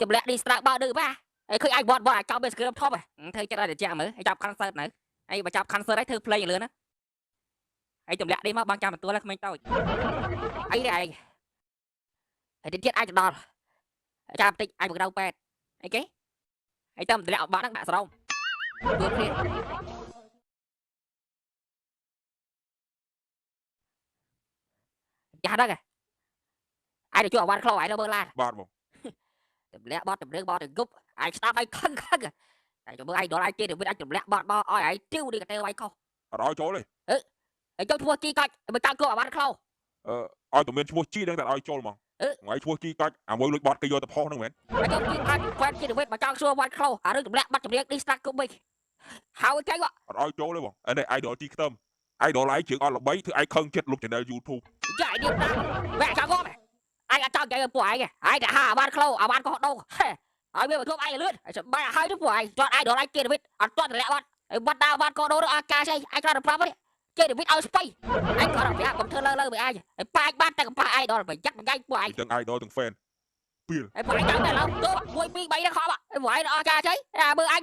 ទម្លាក់ឌីស្ត្រាក់បើឌឺបាហើយឃើញឯងវត្តវត្តអាចចប់វាស្គ្រាមធំធ្វើចិត្តឲ្យត្រជាក់មើលហើយចាប់ concert នៅហើយបើចាប់ concert ហើយធ្វើភ្លេងលឿនណាហើយទម្លាក់នេះមកបងចាំទទួលក្មេងតូចអីនេះឯងហើយទៀតអាចទៅដល់ចាំតិចឯងមកដៅពេទ្យអីគេហើយតាមទម្លាក់បាក់ហ្នឹងដាក់ស្រោមទទួលគ្នាយ៉ាហ្នឹងឯងទៅជួអាវ៉ាន់ក្លោឯងទៅមើលឡាន បាទបង ទម្លាក់បត់តម្រឿងបត់ទៅគប់ឯងស្ដាប់ឯងខឹងខឹងតែចូលមើលឯងដល់ឯងគេទៅវិញឯងទម្លាក់បត់មកឲ្យឯងទីវនេះក៏ទៅឯងខុស អត់ឲ្យចូលទេ ឯងចូលឈ្មោះជីកាច់មិនតាមគប់អាវ៉ាន់ក្លោ អឺឲ្យតែមានឈ្មោះជីដឹងតែឲ្យចូលហ្មងថ្ងៃឈ្មោះជីកាច់អាមួយលួចបត់គេយកទៅផុសហ្នឹងមែន ឯងចូលជីកាច់ហ្វេនជីទៅវិញមកចង់សួរវ៉ាន់ក្លោអារឿងទម្លាក់បត់ចម្រៀងឌីស្តាក់គប់វិញហើយចេញ អត់ឲ្យចូលទេបងអានេះ idol ជីខ្ទឹម idol ឯងជើងអត់ល្បីធ្វើឯងខឹងចិត្តលុប channel YouTube ចាឯងនេះតាមបែចង់ងំឯងអត់ចង់និយាយពួកឯងឯងតែហាអាវ៉ាន់ក្លោអាវ៉ាន់កោះដូងហើយវាមកជួបឯងលឿនហើយសប្បាយហើយទៅពួកឯងចត់ឯងដល់ឯងគេវិតអត់ទាន់តម្លាក់បាត់ហើយបាត់ដើរបាត់កោដូរអត់ការស្អីឯងគ្រាន់តែប្រាប់ទេចេវិតឲ្យស្បៃឯងគាត់ប្រាប់កុំធ្វើលើលើមួយឯងហើយប៉ាច់បានតែកំប៉ះឯងដល់ប្រយ័ត្នប្រយែងពួកឯង ទាំង idol ទាំង fan ពីល ហើយពួកឯងចង់តែឡើយទោះ1 2 3ហ្នឹងខំហើយពួកឯងអស់ការស្អីអាមើលឯង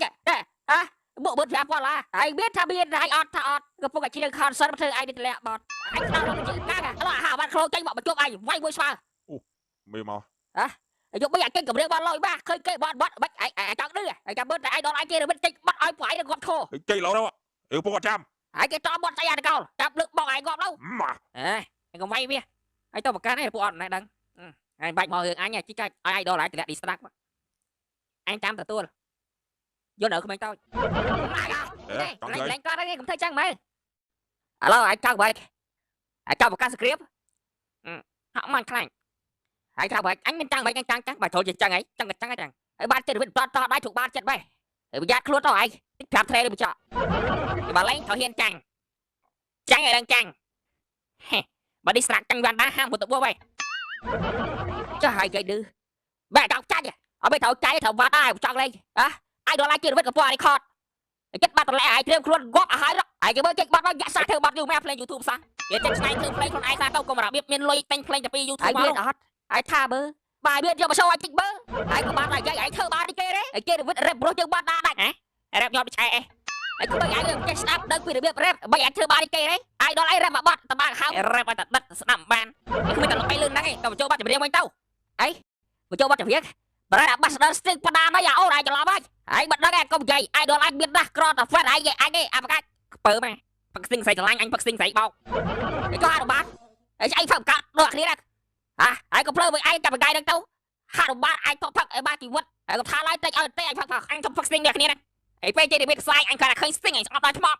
ហ៎បុកបិទ5000ឡាហើយមានថាមានហើយអត់ថាអត់កំពុងតែជ្រៀង concert មកធ្វើឯងនេះតម្លាក់បាត់ឯងស្ដាប់ដល់ជើងកាឥឡូវអាហាបាត់ក្លោចេញមកបញ្ជប់ឯងវាយមួយស្មើ មេមក យកមិនអាគេកម្រៀងបាត់លុយបាទឃើញគេបាត់បាត់បាច់ឯងចង់ឌឺឯងចាំមើលតែឯងដល់ឯងគេរវិតចេញបាត់ឲ្យពួកឯងនឹងគាត់ខោ ចេញឡោដល់អឺពួកគាត់ចាំ ឯងគេតបត់ស្អីអាតកោចាប់លើកបងឯងងាប់ទៅ ម៉ា អេកុំវាយវាឯងទៅប្រកាន់ឯងពួកអត់ណែដឹងឯងបាច់មករឿងអញជីកាច់ឲ្យឯងដល់ឯងតម្លាក់ឌីស្ត្រាក់ឯងចាំទទួលយល់នៅក្មេងតូចលែងគាត់ឯងកុំធ្វើចឹងមើលឥឡូវឯងចង់បែកឯងចង់ប្រកាសសក្រៀបហក់មិនខ្លាញ់ហើយថាបើអញមិនចាំងបើអញចាំងចាំងបើចូលជាចឹងហីចឹងក៏ចឹងចឹងហើយបានចិត្តវិតតតដៃถูកបានចិត្តបែហើយប្រយ័ត្នខ្លួនទៅឯងតិចប្រាប់ត្រេនេះបញ្ចក់បើលែងត្រូវហ៊ានចាំងចាំងឲ្យដឹងចាំងហេបើនេះស្រាក់ចាំងវ៉ាន់ដាហាមពុតបួបែចាស់ហើយគេឌឺបែដល់ចាញ់អត់បីត្រូវចាញ់ត្រូវវ៉ាត់ដែរចង់លេងហ៎អាយដល់ឡាយជិះវិតក៏ពណ៌នេះខតចិត្តបាត់តម្លែឯងត្រៀមខ្លួនងាប់ឲ្យហើយឯងគេមើលចេញបាត់មកយ៉ាក់សាធ្វើបាត់យូរម៉ែភ្លេង YouTube សោះគេចេញស្នៃធ្វើភ្លេងខ្លួនឯងសោះទៅកុំរបៀបមានលុយទិញភ្លេងតែពី YouTube មកអត់ហើយថាមើលបាយមានយកមកចូលឲ្យតិចមើលហើយក៏បានតែយាយឯងធ្វើបានគេទេហើយគេវិតរ៉េបប្រុសយើងបានដាដាច់ហ៎រ៉េបញាប់ឆែអេហើយក្មេងឯងចេះស្ដាប់ដឹងពីរបៀបរ៉េបបីឯងធ្វើបានគេទេឯងដល់ឯងរ៉េបមកបាត់តបានហៅរ៉េបឲ្យតែដិតស្ដាប់បានគ្មានតែល្បីលឿនហ្នឹងឯងតើបញ្ចូលបាត់ចម្រៀងវិញទៅអីបញ្ចូលបាត់ចម្រៀងបើអាបាសដិលស្ទឹងបដាមកយ៉ាអូនឯងច្រឡំហើយឯងមិនដឹងឯងកុំនិយាយឯងដល់ឯងមានណាស់ក្រតែហ្វេតឯងឯងឯងអាបកាច់ខ្ពើមកផឹកស្ទឹងស្រីស្រឡាញ់អញផឹកស្ទឹងស្រីបោកឯងក៏អត់បានឯងស្អីផឹកកាត់ដូចគ្នាដែរហ่ะឯងក៏ភ្លើវិញឯងចាប់បកាយហ្នឹងទៅហាត់បានឯងថប់ផឹកឲ្យបានជីវិតឯងក៏ថាឡើយតិចឲ្យទេឯងផឹកផឹកអញថប់ផឹកស្ទឹងដូចគ្នាណាឯងពេលចេះតែវាខ្សែអញគាត់តែឃើញស្ទឹងឯងស្អប់ដល់ឆ្មក់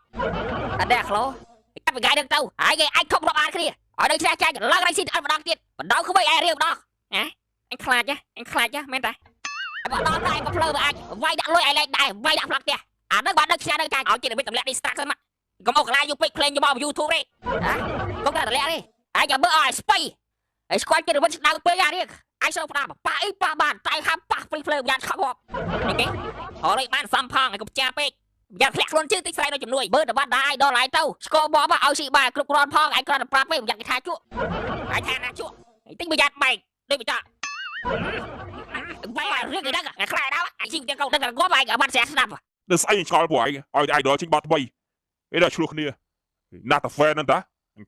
អត់ដែរក្លោចាប់បកាយហ្នឹងទៅហើយឯងខំរាប់អានគ្នាឲ្យនៅឆ្នេះចាញ់ឡើងរៃស៊ីអត់ម្ដងទៀតបណ្ដោយក្មេងឯងរៀបម្ដងហ៎អញខ្លាចអញខ្លាចមែនតាបើដល់តែក៏ភ្លើវាអាចវាយដាក់លុយឲ្យលែងដែរវាយដាក់ផ្លឹកផ្ទះអាហ្នឹងបានដឹកឆ្នេះដឹកចាញ់ឲ្យចេះតែវាទម្លាក់ distract សិនមកកុំអូកឡាយយូរពេកភ្លេងយកមក YouTube ទេហ៎កុំតែទម្លាក់ទេឯងចាំមើលឲ្យស្បៃឯងស្គាល់ចេះតែវិតស្ដៅពេកអានេះឯងសូវផ្ដាប៉ះអីប៉ះបានតែហាំប៉ះព្រីភ្លើងយ៉ាងឆក់ងាប់អីគេអរឯងបានសំផងឯងកុំចាពេកយ៉ាងធ្លាក់ខ្លួនជើងតិចស្រែកនៅជំនួយមើលតែបាត់ដែរឯងដល់ឯងទៅស្គរបបឲ្យស៊ីបាយគ្រប់គ្រាន់ផងឯងគ្រាន់តែប្រាប់ទេយ៉ាងគេថាជក់ឯងថាណាជក់តិចមួយយ៉ាត់បែកដូចបចវាយរឿងគេដឹងខ្លាចដល់អាជីទាំងកោដឹងតែងាប់ឯងបាត់ស្រាស្ដាប់ នៅស្អីឆ្ងល់ពួកឯងឲ្យ idol ចេញបត់ថ្មីអីដល់ឆ្លោះគ្នាណាស់តា fan ហ្នឹងត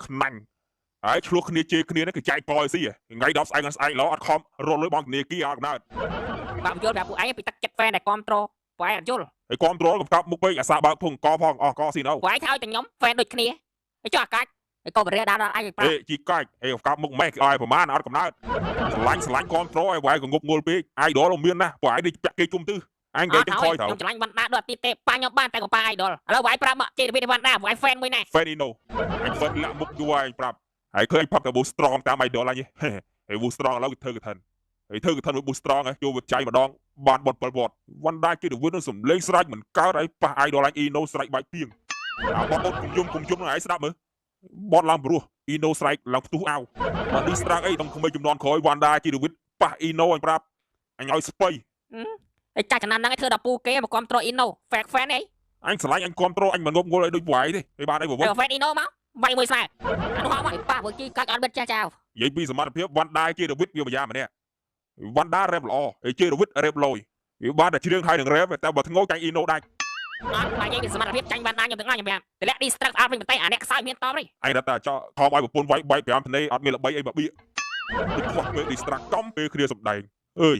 ាខ្នាញ់ហើយឆ្លោះគ្នាជេរគ្នាហ្នឹងគឺចែកកឲ្យស៊ីថ្ងៃ10ស្អែកស្អែកឡោអត់ខំរត់លុយបងធនាគារអត់កំណើត បាទយល់ប្រាប់ពួកឯងពីទឹកចិត្ត fan ដែលគ្រប់ត្រូលពួកឯងអត់យល់ ហើយគ្រប់ត្រូលកំកប់មុខពេកអាសាបើកភងកផងអស់កស៊ីនៅ ពួកឯងថាឲ្យតែខ្ញុំ fan ដូចគ្នាហើយចុះអាកាច់ហើយកុំរៀនដល់ដល់ឯងប្រាប់ អេជីកាច់អេកំកប់មុខម៉េះគេឲ្យប្រមាណអត់កំណើតស្រឡាញ់ស្រឡាញ់គ្រប់ត្រូលឲ្យវាយក៏ងប់ងល់ពេក idol មានណាស់ពួកឯងនេះពាក់គេជុំទិសអញនិយាយទាំងខយត្រូវ ខ្ញុំឆ្លាញ់វណ្ដាដូចអត់ទីទេប៉ាខ្ញុំបានតែកំប៉ា idol ឥឡូវវាយប្រាប់មកជេរវិទ្យវណ្ដាវាយ fan មួយណា fan អ៊ីណូអញ fan លាក់មុខយូរហើយប្រាប់ហើយឃើញផឹកតែ boost strong តាម idol អញហើយ boost strong ឥឡូវគេធ្វើកឋិនហើយធ្វើកឋិនមួយ boost strong ហើយចូលវាចៃម្ដងបានបត់7វត្តវណ្ដាគេទៅវិញនឹងសំលេងស្រែកមិនកើតហើយប៉ះ idol អញអ៊ីណូស្រែកបែកពីងអាបត់អូនកុំយំកុំយំនឹងឯងស្ដាប់មើលបត់ឡើងព្រោះអ៊ីណូស្រែកឡើងផ្ទុះអោបើឌីស្ត្រាក់អីຕ້ອງក្មេងចំនួនក្រោយវ៉ាន់ដាជីវិតប៉ះអ៊ីណូអញប្រាប់អញឲ្យស្បៃ ហើយចាស់ចំណាំហ្នឹងឯងធ្វើដល់ពូគេមកគ្រប់ត្រូលអ៊ីណូ fake fan អី អញស្រឡាញ់អញគ្រប់ត្រូលអញមិនងប់ងល់អីដូចវាយទេហើយបានអីបើ ហើយ fan អ៊ីណូមកវាយមួយស្មើអានោះហមប៉ះមួយជីកាច់អត់បិទចាស់ចោល និយាយពីសមត្ថភាពវ៉ាន់ដាជីវិតវាម្យ៉ាងម្នាក់ វ៉ាន់ដារ៉េបល្អហើយជេរវិតរ៉េបលយវាបានតែច្រៀងហើយនឹងរ៉េបតែបើធ្ងោចាញ់អ៊ីណូដាច់ អត់បើនិយាយពីសមត្ថភាពចាញ់វ៉ាន់ដាខ្ញុំទាំងអស់ខ្ញុំប្រាប់តម្លាក់ distract អត់វិញបន្តិចអាអ្នកខ្សោយមានតបទេ ឯងរត់តែចោខំឲ្យប្រពន្ធវាយបែក5ភ្នែកអត់មានល្បីអីមកបៀកដូចខ្វះពេល distract កំពេលគ្នាសំដែងអើយ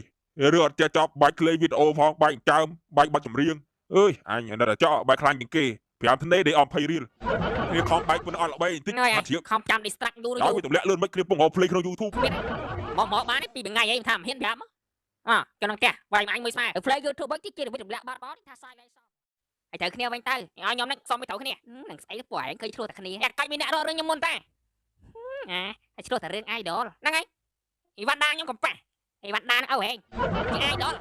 រឿងអត់ចេះចប់បាច់ក្លេងវីដេអូផងបែកចើមបែកបាច់ចម្រៀងអើយអញរត់តែចោបែកខ្លាញ់ជាងគេ5ភ្នែកដែលអស់20រៀលគ្នាខំបែកប៉ុណ្ណោះអត់ល្បីបន្តិចអត់ជ្រាប ខំចាំ distract យូរ ដល់វាទម្លាក់លឿនមិនគ្នាពងរកភ្លេងក្នុង YouTube មានមកមកបានពីថ្ងៃអីថាមិនហ៊ានប្រាប់អក្នុងផ្ទះវាយអញមួយស្មើ play YouTube វិញទីជាវិទម្លាក់បាត់បោថាសាយឡៃសហើយត្រូវគ្នាវិញទៅឲ្យខ្ញុំនឹងសុំឲ្យត្រូវគ្នានឹងស្អីពួកឯងឃើញឆ្លោះតែគ្នាកាច់មានអ្នករករឿងខ្ញុំមុនតាអាហើយឆ្លោះតែរឿង idol ហ្នឹងហើយអ៊ីវ៉ាន់ដាខ្ញុំកំប៉ះអ៊ីវ៉ាន់ដានឹងអូហេងជា idol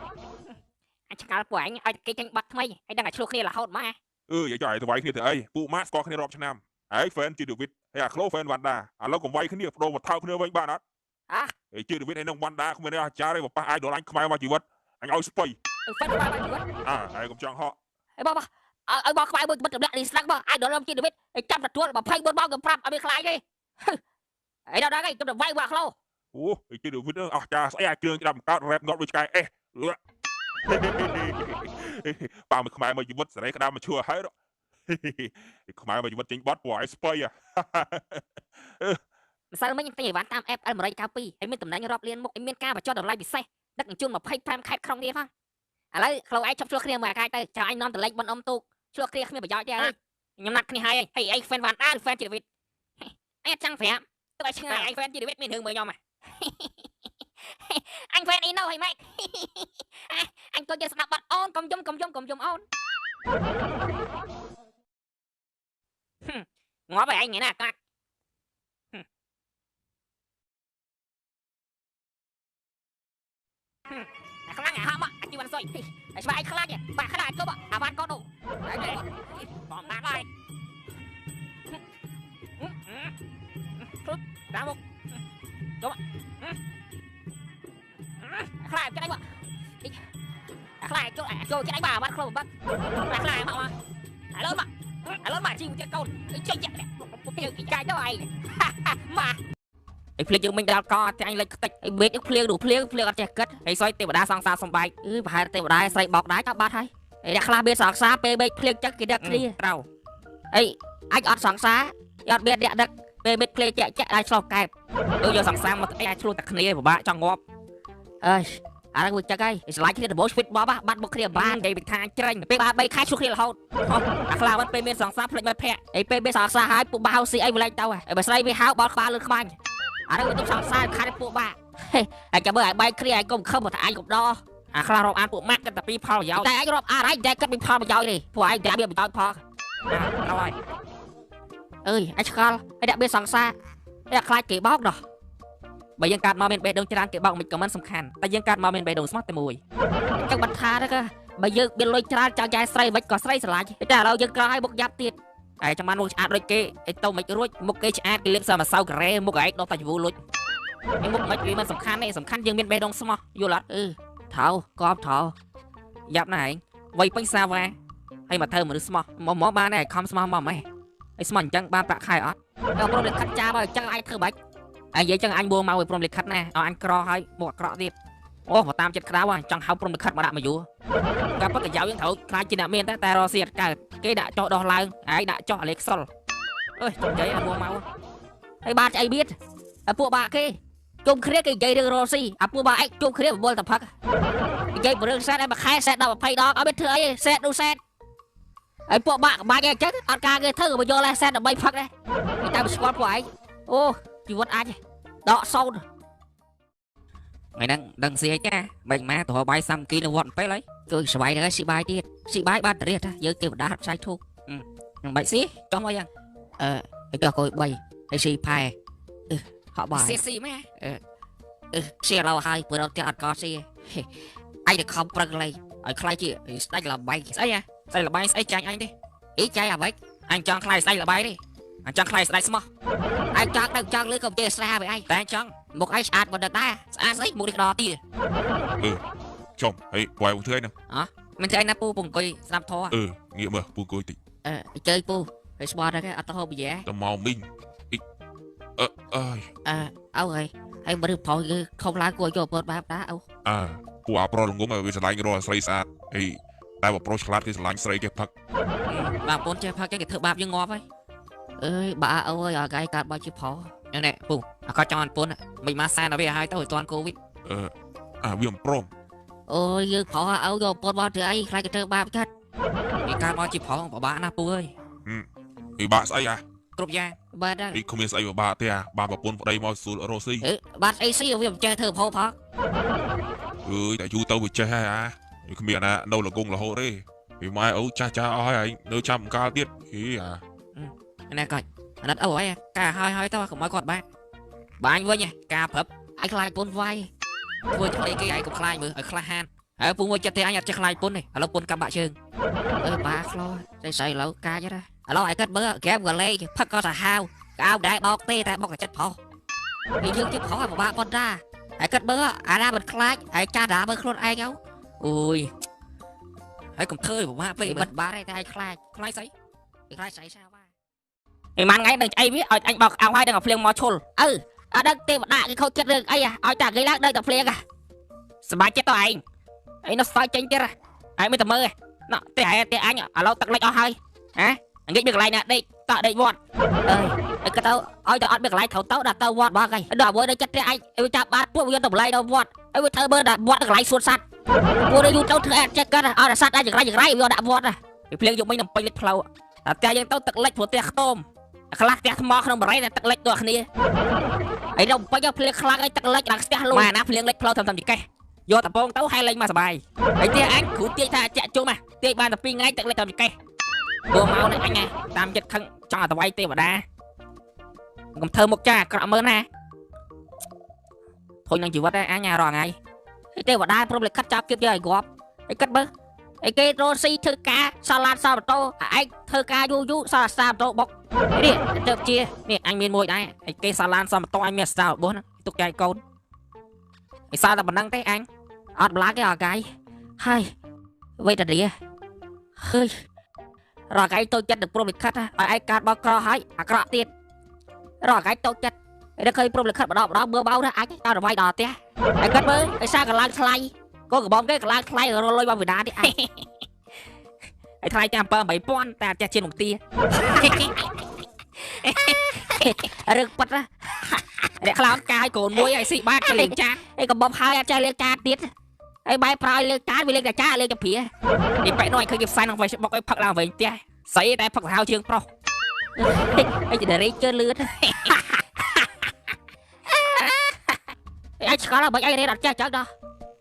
អញឆ្ងល់ពួកឯងឲ្យគេចេញបាត់ថ្មីហើយដឹងតែឆ្លោះគ្នារហូតមក អឺយាយចុះឯងទៅវាយគ្នាទៅអីពួកម៉ាក់ស្គាល់គ្នារាប់ឆ្នាំឯង fan ជាដេវីតហើយអាក្លូ fan វ៉ាន់ដាឥឡូវកុំវាយគ្នាបដូរមកថើបគ្នាវិញបានអត់ហើយជាដេវីតហើយនឹងវ៉ាន់ដាគ្មានអាចារ្យទេប៉ះ idol អញខ្មែរមកជីវិតអញឲ្យស្បៃ fan ខ្មែរមកជីវិត អើហើយកុំចង់ហក់ ហើយបងឲ្យបងខ្មែរមួយបិទទម្លាក់ distract បង idol ខ្ញុំជាដេវីតហើយចាំទទួល24ម៉ោងខ្ញុំប្រាប់អត់មានខ្លាចទេហើយដល់ដល់ហើយខ្ញុំទៅវាយវាក្លូ អូយជាដេវីតអស់ចាស្អីអាគ្រឿងច្ដាប់បង្កើតរ៉េបងាប់ដូចឆ្កែអេសប៉ាមួយខ្មែរមួយជីវិតសេរីក្តាមមកឈួរហើយខ្មែរមួយជីវិតចេញបត់ពួកឯងស្បៃ ម្សិលមិញខ្ញុំទិញអីវ៉ាន់តាម app L192 ហើយមានតំណែងរាប់លានមុខហើយមានការបញ្ចុះតម្លៃពិសេសដឹកជញ្ជូន25ខេត្តក្រុងទៀតផងឥឡូវក្លូឯងឈប់ឆ្លោះគ្នាមួយអាកាយទៅចាំអញនាំតលេខបនអ៊ំទូកឆ្លោះគ្នាគ្មានប្រយោជន៍ទេហើយខ្ញុំណាត់គ្នាហើយហើយអី fan វ៉ាន់ដា fan ជីវិតអញអត់ចង់ប្រាប់ទៅឲ្យឆ្ងាយអញ fan ជីវិតមានរឿងមើលខ្ញុំអញ fan អ៊ីណូហើយម៉េចអញក៏យកស្ដាប់បាត់អូនកុំយំកុំយំកុំយំអូនងាប់ហើយឯងថ្ងៃណាកាច់អាខ្លាំងអាហមអាជីវ៉ាន់សុយអាស្វាយខ្លាចបាក់ខ្លាចគប់អាវ៉ាន់កោដូបងណាស់ហើយតាមមកចុះខ្លាចចិត្តអីមកខ្លាចចូលចូលចិត្តអីបាទបាត់ខ្លួនបាត់ខ្លាចមកឥឡូវមកឥឡូវមកជីចិត្តកូនចុចចិត្តកាយទៅឯងមកអីភ្លេចយើងមិញដល់កអត់អញលេចខ្ទេចអីវេកភ្លៀងនោះភ្លៀងភ្លៀងអត់ចេះគិតហើយសុយទេវតាសង្សារសំបែកអឺប្រហែលទេវតាស្រីបោកដែរតបាត់ហើយអីអ្នកខ្លះមានសង្សារពេលបេកភ្លៀងចឹងគេដឹកគ្នាត្រូវអីអញអត់សង្សារអត់មានអ្នកដឹកពេលបេកភ្លៀងចាក់ចាក់ឲ្យឆ្លោះកែបអឺយកសង្សារមកអីអាចឆ្លោះតែគ្នាពិបាកចង់ងាប់អើយអាហ្នឹងវាចឹងហើយឆ្លាញ់គ្នាដំបូងស្វីតបបបាត់មុខគ្នាបាននិយាយពីថាច្រាញ់ពេលបាន3ខែឆ្លោះគ្នារហូតអាខ្លះបាត់ពេលមានសង្សារភ្លេចមិត្តភក្តិអីពេលមានសង្សារហើយពួកបាវស៊ីអីវាលែងទៅហើយបើស្រីវាហៅបោលក្បាលលើខ្វាញ់អាហ្នឹងវាទុកសង្សារខាត់ពួកបាហើយចាំមើលឲ្យបែកគ្នាឲ្យកុំខឹមថាអញកុំដោអាខ្លះរាប់អានពួកម៉ាក់គិតតែពីផលប្រយោជន៍តែអញរាប់អានឯងតែគិតពីផលប្រយោជន៍ទេពួកឯងតែមានប្រយោជន៍ផងត្រូវហើយអើយអញឆ្កល់ហើយដាក់មានសង្សារហើយខ្លាចគេបោកដោះបើយើងកាត់មកមានបេះដូងច្រើនគេបោកមិនក៏មិនសំខាន់តែយើងកាត់មកមានបេះដូងស្មោះតែមួយចឹងបាត់ថាទៅបើយើងមានលុយច្រើនចង់ចែស្រីមិនក៏ស្រីស្រឡាញ់តែឥឡូវយើងក្រឲ្យមុខយ៉ាប់ទៀតហើយចាំបានមុខឆ្អាតដូចគេឯទៅមិនរួចមុខគេឆ្អាតគេលេបសមម្សៅការ៉េមុខឯងដោះតែជវូលុចឯមុខមិនវាមិនសំខាន់ទេសំខាន់យើងមានបេះដូងស្មោះយល់អត់អឺថោកបថោយ៉ាប់ណាស់ឯងវ័យពេញសាវ៉ាហើយមកធ្វើមនុស្សស្មោះមកមកបានដែរខំស្មោះមកម៉េះហើយស្មោះអញ្ចឹងបានប្រាក់ខែអត់ដល់ព្រមលិខិតចាមកអញ្ចឹងឯងធ្វើបាច់អញនិយាយចឹងអញមួមកឲ្យព្រមលិខិតណាឲ្យអញក្រហើយមកអាក្រក់ទៀតអូមកតាមចិត្តក្តៅចង់ហៅព្រមលិខិតមកដាក់មកយូរការពិតកាយ៉ៅយើងត្រូវខ្លាចជាអ្នកមានតែរកស៊ីអត់កើតគេដាក់ចោះដោះឡើងឯងដាក់ចោះអាលេខខ្សលអើយចង់និយាយឲ្យមួមកហើយបានស្អីទៀតអាពួកបាក់គេជុំគ្នាគេនិយាយរឿងរកស៊ីអាពួកបាក់ឯងជុំគ្នាបបល់តែផឹកនិយាយរឿងសែតឲ្យមួយខែសែតដល់20ដងអត់មានធ្វើអីសែតនោះសែតហើយពួកបាក់ក្បាច់ឯងចឹងអត់ការគេធ្វើក៏មកយកលេសែតដើម្បីផឹកដែរតែមិនស្គាល់ពួកឯងអូជីវិតអាចដកសូនថ្ងៃហ្នឹងដឹងស៊ីអីចាមិនម៉ាទៅបាយសាមគ្គីនៅវត្តពេលហើយគឺស្បាយហ្នឹងស៊ីបាយទៀតស៊ីបាយបានតរៀសថាយើងទេវតាផ្សាយធូបខ្ញុំបាច់ស៊ីចោះមកយ៉ាងអឺចោះកុយ3ហើយស៊ីផែហក់បាយស៊ីស៊ីម៉ែអឺស៊ីឡៅហើយព្រោះផ្ទះអត់កស៊ីអញទៅខំប្រឹងលេងឲ្យខ្លាយជាស្ដេចលបែងស្អីហ៎ស្ដេចលបែងស្អីចាញ់អញទេអីចាញ់អ្វីអញចង់ខ្លាយស្ដេចលបែងទេអញចង់ខ្លាយស្ដេចស្មោះឯងចង់ដឹងចង់លើកុំចេះស្រាវិញឯងតែចង់មុខឯងស្អាតមិនដឹងដែរស្អាតស្អីមុខនេះក្តទៀតអឺចុំហេវាយធ្វើអីហ្នឹងអមិនធ្វើអីណាពូពូអង្គុយស្ដាប់ធម៌អឺងាកមើលពូអង្គុយតិចអឺជើយពូហើយស្បត់ហ្នឹងអត់ទៅហូបប៊ីយ៉ែ ទៅមកមីងអឺអើយ អឺអើហើយ ហើយបើប្រុសគឺខំឡើងគួរយកពតបែបណាអូ អើពួកអាប្រុសល្ងងវាស្រឡាញ់រកស្រីស្អាតអីតែបើប្រុសឆ្លាតគេស្រឡាញ់ស្រីគេផឹក បាទ ពូនចេះផឹកគេធ្វើបាបយើងងាប់ហើយអើយបាអើយអាកាយកាត់បើជាប្រុសនេះពូអាក៏ចង់ពូនមិនមកសែនឲ្យវាឲ្យទៅឲ្យតាន់កូវីដ អឺអាវាមិនព្រម អូយយើងប្រុសអើយកពតមកធ្វើអីខ្លាចគេធ្វើបាបចាត់គេកើតមកជាប្រុសពិបាកណាស់ពូអើយ ពិបាកស្អីអា គ្រប់យ៉ាងបាទ អីគ្មានស្អីពិបាកទេអាបានប្រពន្ធប្តីមកស្រួលរស់ស៊ី បាទ អីស៊ីវាមិនចេះធ្វើផោផង អើយតែយូរទៅវាចេះហើយអាគ្មានអាណានៅលងងរហូតទេពីម៉ែអូចាស់ចាស់អស់ហើយឯងនៅចាំកាលទៀតហីអា ណែកាច់អាណិតអូអីការហើយហើយទៅកុំឲ្យគាត់បាក់បាញ់វិញការព្រឹបឯងខ្លាចពុនវាយធ្វើធ្វើគេឯងកុំខ្លាចមើលឲ្យខ្លះហានហើយពូមួយចិត្តទេអញអត់ចេះខ្លាចពុនទេឥឡូវពុនកាប់បាក់ជើងអើបាខ្លស្អីស្អីឥឡូវកាចណាឥឡូវឯងគិតមើលហ្គេមក៏លេងផឹកក៏សាហាវកៅដែរបោកទេតែបោកតែចិត្តប្រុសឯយើងជាប្រុសឲ្យពិបាកប៉ុណ្ណាឯងគិតមើលអាណាមិនខ្លាចឯងចាស់ដាមើលខ្លួនឯងទៅអូយហើយកុំធ្វើពិបាកពេកមិនបានទេតែឯងខ្លាចខ្លាចស្អីខ្លាចស្អីសាវ៉ាឯម៉ានថ្ងៃនឹងអីវាឲ្យអញបោកអោហើយដល់ភ្លៀងមកឈុលអឺអត់ដឹងទេវតាគេខូចចិត្តរឿងអីឲ្យតែគេឡើងដល់តែភ្លៀងសប្បាយចិត្តទៅឯងឯងនោះស្វាយចេញទៀតឯងមិនតែមើលណោះទេឯទេអញឥឡូវទឹកលិចអស់ហើយហ៎អញមានកន្លែងណាដេកតដេកវត្តអើយក៏ទៅឲ្យតែអត់មានកន្លែងត្រូវទៅដល់ទៅវត្តបងឯងដល់អ្វីនៅចិត្តទេឯងវាចាប់បាតពួកវាទៅបន្លែដល់វត្តឯងវាធ្វើមើលដល់វត្តកន្លែងសួនសត្វពួកនេះយូរទៅធ្វើអត់ចេះគាត់ឲ្យតែសត្វអាចចង្រៃចង្រៃវាដាក់វត្តពីភ្លៀងយកមិញនឹងពេញលិចផ្លូវតែផ្ទះយើងទៅទឹកលិចព្រោះផ្ទះខ្ទមខ្លះផ្ទះថ្មក្នុងបរិយតែទឹកលិចដូចគ្នាឯងដល់ពេញភ្លៀងខ្លាំងឯងទឹកលិចដល់ផ្ទះលុយម៉ែណាភ្លៀងលិចផ្លូវធំធំចកេះយកតពងទៅហើយលេងមកសបាយឯផ្ទះអញគ្រូទាយថាចាក់ជុំទាយបានតែ2ថ្ងៃទឹកលិចធំចកេះព្រោះមកនេះអញតាមចិត្តខឹងចង់ឲ្យតវៃទេវតាកុំធ្វើមុខចាអាក្រក់មើលណាធុញនឹងជីវិតដែរអញរាល់ថ្ងៃទេវតាព្រមលិខិតចោលគៀបយកឲ្យងាប់ឯគិតមើលឯគេរស់ស៊ីធ្វើការសល់ឡានសល់ម៉ូតូឯងធ្វើការយូរយូរសល់សាម៉ូតូបុកនេះទៅជានេះអញមានមួយដែរឯគេសល់ឡានសល់ម៉ូតូអញមានសារបួសណាទុកចែកកូនឯសល់តែប៉ុណ្ណឹងទេអញអត់ម្លាគេអកាយហើយវេទនាហើយរកឯងតូចចិត្តនឹងព្រមលិខិតឲ្យឯងកើតបោកក្រហើយអាក្រក់ទៀតរកឯងតូចចិត្តឯងឃើញព្រមលិខិតម្ដងម្ដងមើលបោណាអញដល់រវាយដល់ផ្ទះឯងគិតមើលឯសាកន្លងថ្លៃកូនកបងគេកន្លងថ្លៃរលុយមកវិណាទៀតឯងឯថ្លៃចាំ7 8000តែអត់ចេះជាមុខទារឿងប៉ិតណាអ្នកខ្លោចកាយកូនមួយឲ្យស៊ីបាតទៅលេងចានឯងកំបំហើយអត់ចេះលេងចានទៀតឯងបាយប្រោយលេងចានវាលេងតែចាលេងតែព្រានេះបែកនោះឯងឃើញគេផ្សាយក្នុង Facebook ឲ្យផឹកឡើងវិញផ្ទះស្អីតែផឹកសាហាវជាងប្រុសឯងជារីជឿលឿនឯងឆ្កល់បើឯងរៀនអត់ចេះចឹងដល់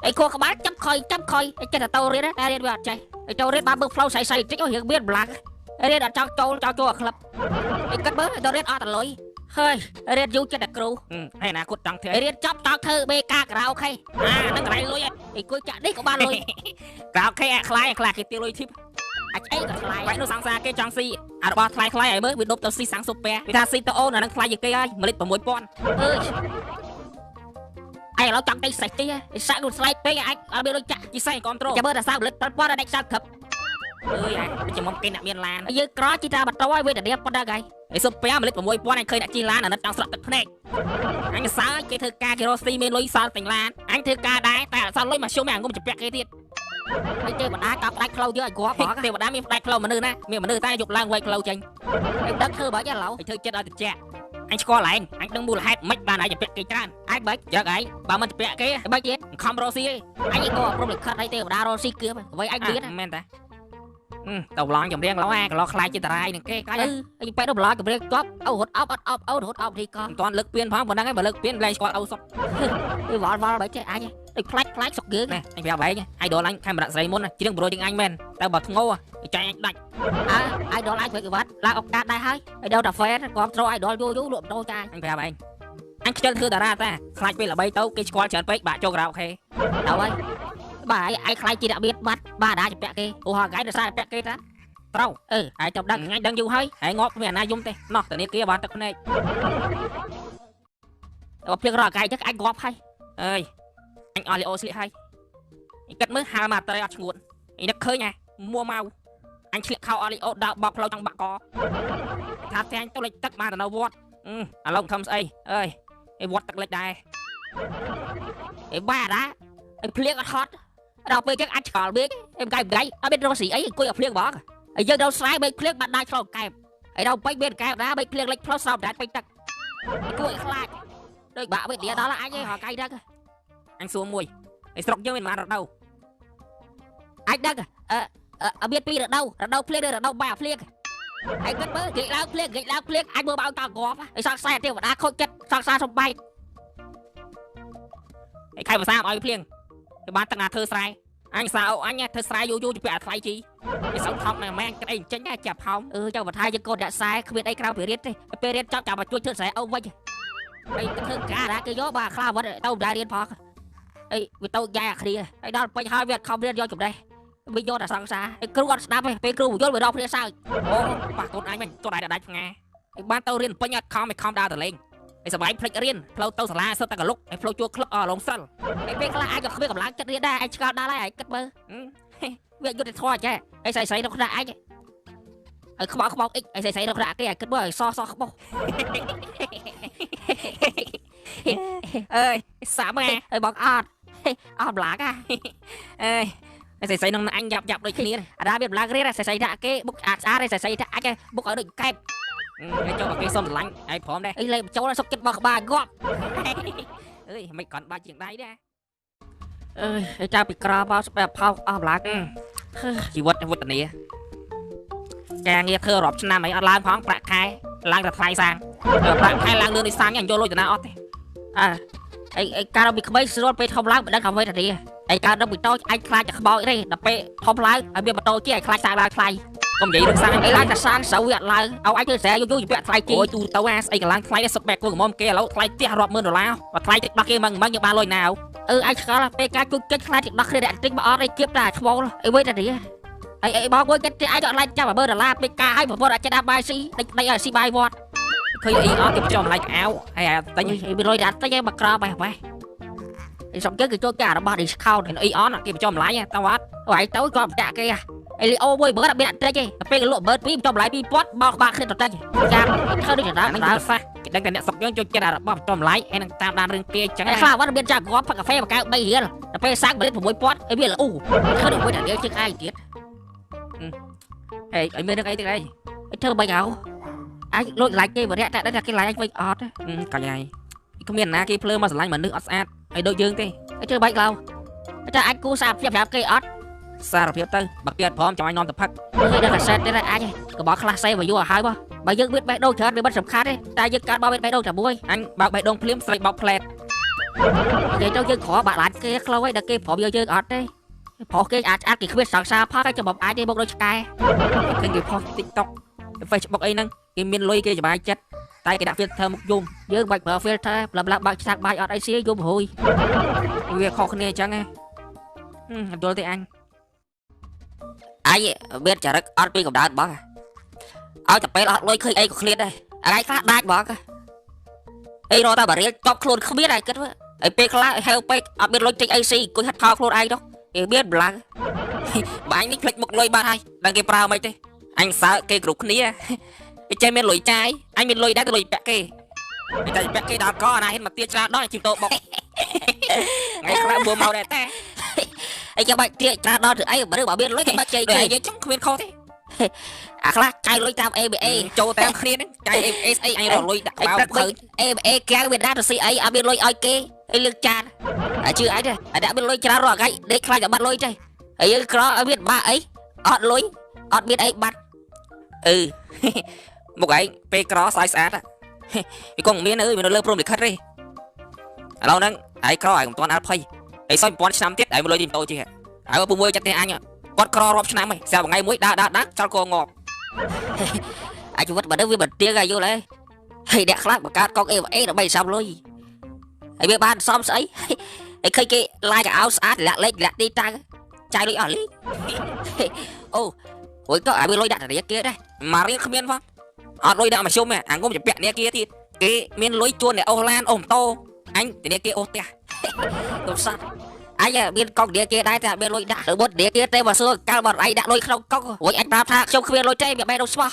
ឯងខួរក្បាលចាំខុយចាំខុយឯងចេះតែទៅរៀនតែរៀនវាអត់ចេះឯងទៅរៀនបានមើលផ្លូវស្អីស្អីតិចរឿងមានម្ល៉េះរៀនអត់ចង់ចូលចង់ចូលអាក្លឹបឯងគិតមើលទៅរៀនអត់តលុយហើយរៀនយូរចិត្តតែគ្រូហើយអនាគតចង់ធ្វើរៀនចប់ចង់ធ្វើបេការការ៉ាអូខេអាហ្នឹងកន្លែងលុយឯងគួយចាក់នេះក៏បានលុយការ៉ាអូខេអាខ្លាយអាខ្លាគេទាលុយធីបអាចអីក៏ថ្លៃបែកនោះសង្សារគេចង់ស៊ីអារបស់ថ្លៃថ្លៃឲ្យមើលវាដប់ទៅស៊ីសាំងស៊ុបពែវាថាស៊ីទៅអូនអាហ្នឹងថ្លៃជាងគេហើយ1លីត្រ6000អើយឯងឥឡូវចង់ទៅសេះទីឯសាក់នោះថ្លៃពេកឯងអត់មានលុយចាក់ជីសេះគ្រប់ត្រូលចាំមើលតែសាក់1លីត្រ7000ដល់ដាច់សាក់ធឹបអើយឯងចំមុំគេអ្នកមានឡានយើងក្រជីតាបន្តឲ្យវេទនាប៉ុណ្ណឹងហើយឯស៊ុបពែ1លីត្រ6000ឯងឃើញអ្នកជិះឡានអាណិតចង់ស្រក់ទឹកភ្នែកអញសើគេធ្វើការគេរកស៊ីមានលុយសល់ទាំងឡានអញធ្វើការដែរតែអត់សល់លុយមកជុំឯងងុំជពាក់គេទៀតឯទេវតាកោបផ្ដាច់ផ្លូវយើងឲ្យគ្រាប់ហ្មងទេវតាមានផ្ដាច់ផ្លូវមនុស្សណាមានមនុស្សតែយប់ឡើងវែកផ្លូវចេញឯងដឹងធ្វើបើឥឡូវឯងធ្វើចិត្តឲ្យត្រជាក់អញស្គាល់ឯងអញដឹងមូលហេតុមិនបានឯងជពាក់គេច្រើនអញបើចឹងឯងបើមិនជពាក់គេបើទៀតខំរកស៊ីឯងអញក៏ព្រមលិខិតឲ្យទេវតារកស៊ីគៀបអ្វីអញទៀតមែនតាទៅឡងចម្រៀងឡងអាកឡោខ្លាយជាតារាយនឹងគេខ្លាយអីបែរទៅឡងចម្រៀងជាប់អូរត់អោបអត់អោបអូរត់អោបទីកមិនទាន់លើកពៀនផងប៉ុណ្ណឹងឯងបើលើកពៀនលែងស្គាល់អូសុកអីវល់វល់បើចេះអញដូចខ្លាច់ខ្លាច់សុកយើងណាអញប្រាប់ឯងអាយដលអញខេមរៈស្រីមុនច្រៀងប្រូជាងអញមែនតែបើធ្ងោចាញ់អញដាច់អើអាយដលអញធ្វើកវត្តឡើងអុកកាដែរហើយអាយដលតាហ្វេនគាំត្រូអាយដលយូរយូរលក់ម៉ូតូចាអញប្រាប់ឯងអញខ្ជិលធ្វើតារាតាខ្លាចពេលល្បីទៅគេស្គាល់ច្រើនពេកបាក់ចូលការ៉ាអូខេទៅហើយបាទឯងខ្លាចជាអ្នកមានបាត់បាទអាជពាក់គេអូហៅកែដោយសារពាក់គេតាត្រូវអឺឯងចាំដឹងអញដឹងយូរហើយឯងងាប់គ្មានអាណាយំទេណោះតនេះគេបានទឹកភ្នែកបើភ្លៀងរកកែចឹងអញងាប់ហើយអើយអញអស់លីអូស្លៀកហើយឯងគិតមើលហាលមកត្រីអត់ឈ្ងួតឯងនឹកឃើញហ៎មួម៉ៅអញឆ្លៀកខោអស់លីអូដើរបោកផ្លូវចង់បាក់កថាផ្ទះអញទៅលិចទឹកបានទៅនៅវត្តឥឡូវខំស្អីអើយឯវត្តទឹកលិចដែរ ឯបារ៉ាឯភ្លៀងអត់ហត់ដល់ពេលចឹងអាចឆ្កល់មេឃឯម្កាយម្កាយអត់មានរកស៊ីអីអង្គុយឲ្យភ្លៀងហ្មងហើយយើងដល់ស្រែមេឃភ្លៀងបាត់ដាច់ឆ្លងកែបហើយដល់ពេញមានកែបណាមេឃភ្លៀងលិចផ្លូវស្រោមដាច់ពេញទឹកគួរឲ្យខ្លាចដូចបាក់វេទនាដល់អញឯងហកៃហ្នឹងអញសួរមួយឯស្រុកយើងមានប៉ុន្មានរដូវអាចដឹងអឺមានពីររដូវរដូវភ្លៀងឬរដូវបាភ្លៀងហើយគិតមើលគេឡើងភ្លៀងគេឡើងភ្លៀងអាចមើលបោកតងាប់ហើយសង្សារទេវតាខូចចិត្តសង្សារសំបែកហើយខែភាសាឲ្យភ្លៀងទៅបានទឹកណាធ្វើស្រែអញសាអូអញធ្វើស្រែយូរយូរជពាក់ថ្លៃជីឯសោកថោកណាម៉ែគិតអីចេញណាចាប់ហោមអឺចៅបន្ថែយើងកូនអ្នកស្រែគ្មានអីក្រៅពីរៀនទេពេលរៀនចប់ចាំមកជួយធ្វើស្រែអូវិញហើយធ្វើការណាគេយកបាទខ្លះវត្តទៅមិនដែររៀនផងអីវាទៅយ៉ែអាគ្នាហើយដល់ពេញហើយវាខំរៀនយកចំណេះវាយកតែសង្សារហើយគ្រូអត់ស្ដាប់ទេពេលគ្រូយល់វារកគ្នាសើចអូប៉ះកូនអញវិញកូនឯងដាច់ផ្ងាបានទៅរៀនពេញអត់ខំឲ្យខំដើរទៅលេងឯសម័យភ្លេចរៀនផ្លូវទៅសាលាសុទ្ធតែកលុកឯផ្លូវជួក្លឹបអស់ឡងសិលឯពេលខ្លះអាចក៏គ្មានកម្លាំងចិត្តរៀនដែរឯងឆ្កល់ដល់ហើយឯងគិតមើលវាយុទ្ធធម៌ចេះឯស្អីស្អីនៅក្នុងឯងឲ្យខ្មៅខ្មៅអ៊ិចឯស្អីស្អីនៅក្នុងគេឯងគិតមើលឲ្យសសខ្មោះអើយសាប់ហ៎ឲ្យបងអត់អត់ម្លាងហ៎អើយស្អីស្អីនឹងអញយ៉ាប់យ៉ាប់ដូចគ្នាអាដាមានម្លាងរៀនស្អីស្អីដាក់គេបុកអាចស្អាតស្អីស្អីដាក់អញបុកឲ្យដូចកែបឯចូលមកគេសុំស្រឡាញ់ឯងព្រមដែរអីលេបចូលសុកចិត្តបោះក្បាលងាប់អើយមិនគ្រាន់បាច់ជាងដៃដែរអើយឯចៅពីក្រមកស្បែកផោកអស់ម្លាងជីវិតវឌ្ឍនាការងារធ្វើរាប់ឆ្នាំអីអត់ឡើងផងប្រាក់ខែឡើងតែថ្លៃសាំងប្រាក់ខែឡើងលឿនដូចសាំងអញយកលុយតាណាអត់ទេអើអីការពីក្មេងស្រួលពេលធំឡើងមិនដឹងថាវេទនាអីការដល់ពីតូចអញខ្លាចតែខ្មោចទេដល់ពេលធំឡើងឲ្យមានម៉ូតូជិះឲ្យខ្លាចសាងឡើងថ្លៃកុំនិយាយរឿងសាំងអីឡើងតែសាងស្រូវវាអត់ឡើងឲ្យអញធ្វើស្រែយូរយូរជំពាក់ថ្លៃជីអូយទូទៅអាស្អីក៏ឡើងថ្លៃដែរសុទ្ធបែកគួរកំមុំគេឥឡូវថ្លៃផ្ទះរាប់ម៉ឺនដុល្លារបើថ្លៃតិចដោះគេម៉ងម៉ងយើងបានលុយណាអឺអញឆ្ងល់ពេលការជួយកិច្ចខ្លាចតិចដោះគ្នាអ្នកតិចមកអត់អីគៀបតែឈ្មោលអីវេទនាអីអីបងមួយគិតទេអញអត់ឡើងចាំ10000ដុល្លារពេលការឲ្យប្រពន្ធអត់ចិត្តបាយស៊ីដេញដេញឲ្យស៊ីបាយវត្តឃើញអីអត់គេចំឡៃកៅហើយអាទិញអីមានលុយដាក់ទិញឲ្យមកក្របែបបែអីសំគេគេចូលគេរបស់ discount អីអនគេបញ្ចុះតម្លៃតើអត់អីទៅគាត់ចាក់គេអីលីអូមួយបើអត់មានអត់តិចទេពេលគេលក់12000ចំតម្លៃ2000បោកបាក់គ្នាទៅតិចចាំធ្វើដូចចណ្ដាលដើរសាគេដឹងតែអ្នកស្រុកយើងចូលចិត្តអារបស់ចំតម្លៃហើយនឹងតាមដានរឿងគេអញ្ចឹងខ្លះវត្តមានចាក់គ្រាប់ផឹកកាហ្វេមួយកែវ3រៀលដល់ពេលសាំង1លីត្រ6000អីវាល្អធ្វើដូចមួយតែយើងជិះឯងទៀតហេអីមានរឿងអីទៀតអីធ្វើមិនអោអញលួចឡាយគេបរិយតែដឹងថាគេឡាយអញវិញអត់កញ្ញាគ្មានណាគេភ្លើមកស្រឡាញ់មនុស្សអត់ស្អាតឲ្យដូចយើងទេឲ្យធ្វើបាច់ឡៅតែអាចគូសារភាពប្រាប់គេអត់សារភាពទៅបើគេអត់ព្រមចាំឲ្យនាំទៅផឹកគេដឹងតែសេតទេអញកបោខ្លះសេមកយូរឲ្យហើយបើយើងមានបេះដូងច្រើនវាមិនសំខាន់ទេតែយើងកើតមកមានបេះដូងតែមួយអញបើកបេះដូងភ្លាមស្រីបោកផ្លែតនិយាយទៅយើងក្របាក់ឡានគេខ្លូយដល់គេព្រមយកយើងអត់ទេប្រុសគេអាចអាចគេគ្មានសង្សារផឹកឲ្យចំអាចទេមកដូចឆ្កែឃើញគេផុស TikTok Facebook អីហ្នឹងគេមានលុយគេសប្បាយចិត្តតែគេដាក់ filter មុខយំយើងបាច់ប្រើ filter ប្រាប់បើកឆាកបាយអត់អីស៊ីយំរួយវាខុសគ្នាអញ្ចឹងហ៎អត់យល់ទេអញអញមានចរិតអត់ពីកម្ដៅបងឲ្យតែពេលអត់លុយឃើញអីក៏ឃ្លាតដែរថ្ងៃខ្លះដាច់បងអីរកតែបារៀលតបខ្លួនគ្មានហើយគិតមើលហើយពេលខ្លះហៅពេកអត់មានលុយទិញអីស៊ីអង្គុយហិតខោខ្លួនឯងទៅគេមានម្លងបើអញនេះភ្លេចមុខលុយបាត់ហើយដឹងគេប្រើមិនទេអញសើគេគ្រប់គ្នាគេចេះមានលុយចាយអញមានលុយដែរទៅលុយពាក់គេតែពាក់គេដល់កណាហ៊ានមកទាច្រើនដល់ជិះតោបុកថ្ងៃខ្លះបួមកដែរតែអីចាំបាច់ទាច្រើនដល់ធ្វើអីបើបើមានលុយគេបាច់ជ័យគេនិយាយចឹងគ្មានខុសទេអាខ្លះចាយលុយតាម ABA ចូលតាមគ្នាហ្នឹងចាយ ABA ស្អីអញរកលុយដាក់ក្បាលឃើញ ABA កែវវាដាក់ទៅស៊ីអីអត់មានលុយឲ្យគេអីលើកចានអាជឿអញទេអាដាក់មានលុយច្រើនរាល់ថ្ងៃដេកខ្លាចតែបាត់លុយទេហើយយើងក្រឲ្យមានបាក់អីអត់លុយអត់មានអីបាត់អឺមុខឯងពេលក្រស្អាតស្អាតវាគង់មានអើយមាននៅលើព្រំលិខិតទេឥឡូវហ្នឹងឯងក្រឯងមិនទាន់អល់ភ័យឯងសុយ1000ឆ្នាំទៀតឯងមកលុយទីម៉ូតូជិះហើយពុំមួយចិត្តទេអញគាត់ក្ររាប់ឆ្នាំហើយស្រាប់ថ្ងៃមួយដើរដើរដើរចោលកងាប់អាជីវិតបើវាមិនទៀងហើយយល់ហើយហើយអ្នកខ្លះបង្កើតកុក AVA ដើម្បីសំលុយហើយវាបានសំស្អីហើយឃើញគេឡាយកៅអៅស្អាតលាក់លេខលាក់ទីតាំងចាយលុយអស់លីអូរួចក៏ឲ្យវាលុយដាក់ធនាគារដែរមករៀលគ្មានផងអត់លុយដាក់មធ្យមទេអាងុំជាពាក់ធនាគារទៀតគេមានលុយជួនអ្នកអូសឡានអូសម៉ូតូអញធនាគារអូសផ្ទះទុំសត្វអញមានកុកធនាគារដែរតែមានលុយដាក់ទៅមុនធនាគារទេបើសួរកាលបើឯងដាក់លុយក្នុងកុករួចអញប្រាប់ថាខ្ញុំគ្មានលុយទេវាបេះដូងស្មោះ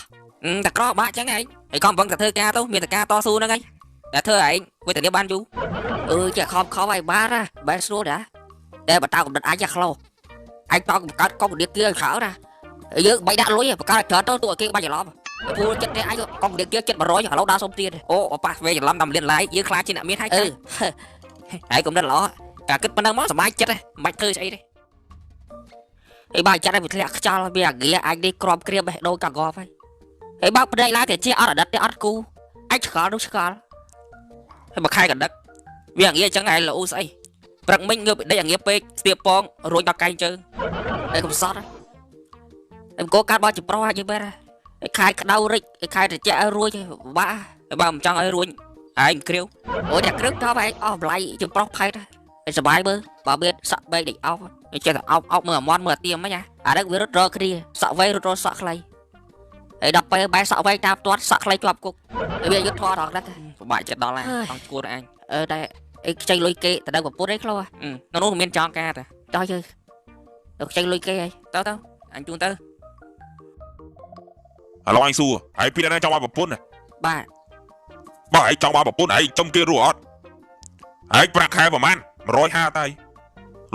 តែក្របាក់ចឹងឯងហើយកុំវឹងតែធ្វើការទៅមានតែការតស៊ូហ្នឹងឯងតែធ្វើឯងវេទនាបានយូរ អឺចេះខំខំឲ្យបានណាបែរស្រួលណាតែបើតើកំណត់អញចេះខ្លោអញតបង្កើតកុំធនាគារច្រើនណាយើងបីដាក់លុយបង្កើតច្រើនទៅទូឲ្យគេបាច់ច្រឡំពូចិត្តទេអញកុំធនាគារចិត្ត100ឥឡូវដើរសុំទៀតអូប៉ះវេច្រឡំតាមលានឡាយយើងខ្លាចជាអ្នកមានហើយអឺហើយកំណត់ល្អតែគិតប៉ុណ្ណឹងមកសប្បាយចិត្តមិនបាច់ធ្វើស្អីទេអីបើចាត់ឲ្យវាធ្លាក់ខ្យល់វាអាគាអញនេះក្របក្រៀមបេះដូងកាងប់ហើយហើយបើភ្នែកឡើងតែជាអត់អាណិតទេអត់គូអញឆ្ងល់នោះឆ្ងល់ហើយមួយខែកណ្ដឹកវាអាងាអញ្ចឹងឯងលូស្អីព្រឹកមិញងើបដេកអាងាពេកស្ទាបពងរួចដល់កែងជើងតែកំសត់តែគោកាត់បោះជាប្រុសហើយយើងមែនខែក្តៅរិចខែត្រជាក់ឲ្យរួចបាក់ហើយបើមិនចង់ឲ្យរួចឯងគ្រាវអូតែគ្រឿងថប់ឯងអស់បន្លៃជាប្រុសផែតហើយសុបាយមើលបើមានសក់បែកដេកអោបចេះតែអោបអោបមើលអាមន់មើលអាទៀមហ្មងណាអាហ្នឹងវារត់រកគ្នាសក់វែងរត់រកសក់ខ្លីហើយដល់ពេលបែរសក់វែងតាមទាត់សក់ខ្លីជាប់គុកវាយុទ្ធធေါ်ដល់ហ្នឹងពិបាកចិត្តដល់ហើយចង់ឈួតឯងអឺតែអីខ្ចីលុយគេទៅដល់ប្រពន្ធឯងខ្លះនៅនោះមានចង់ការតាចោះយើងទៅខ្ចីលុយគេហើយទៅទៅអញជូនទៅឥឡូវអញសួរហើយពីណាចង់បានប្រពន្ធបាទបើឯងចង់បានប្រពន្ធឯងចំគេរស់អត់ឯងប្រាក់ខែប្រហែល150តៃ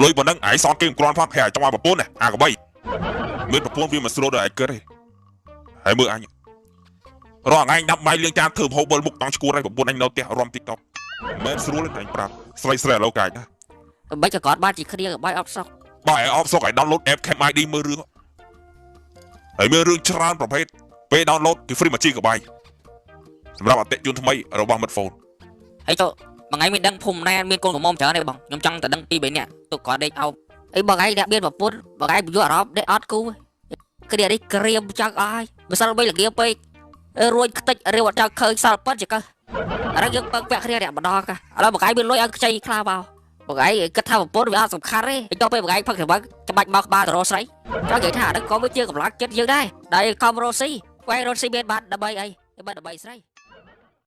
លុយប៉ុណ្ណឹងឯងសងគេមិនគ្រាន់ផងហើយចង់បានប្រពន្ធអាកបីមានប្រពន្ធវាមិនស្រួលដល់ឯងគិតទេហើយមើលអញរាល់ថ្ងៃដាប់បាយលាងចានធ្វើម្ហូបវិលមុខចង់ឈួតហើយប្រពន្ធអញនៅផ្ទះរំ TikTok មិនស្រួលទេអញប្រាប់ស្រីស្រីឥឡូវកាចណាមិនក៏គាត់បានជាគ្នាបាយអបសុកបាយអបសុកឲ្យ download app Cam ID មើលរឿងហើយមើលរឿងច្រើនប្រភេទពេល download គឺ free 1 GB សម្រាប់អតិថិជនថ្មីរបស់មិត្ត phone ហើយទៅមួយថ្ងៃមានដឹងភូមិណាមានកូនក្រមុំច្រើនទេបងខ្ញុំចង់តែដឹងពី3នាក់ទុកគាត់ដេកអោបអីបងឯងអ្នកមានប្រពន្ធបងឯងយល់អារម្មណ៍ដេកអត់គូគ្នានេះក្រៀមចង់អស់ហើយមិនសិលវិញល្ងាពេករួចខ្ទេចរាវអត់ចង់ឃើញសល់ប៉ុនចកឥឡូវយើងពឹងពាក់គ្នាអ្នកម្ដងឥឡូវបងឯងមានលុយឲ្យខ្ចីខ្លះមកបងឯងគិតថាប្រពន្ធវាអត់សំខាន់ទេដល់ពេលបងឯងផឹកច្រវឹងច្បាច់មកក្បាលទៅរកស្រីចង់និយាយថាអានេះក៏វាជាកម្លាំងចិត្តយើងដែរដែលខំរកស៊ីវ៉ៃរកស៊ីមានបានដើម្បីអីដើម្បីស្រី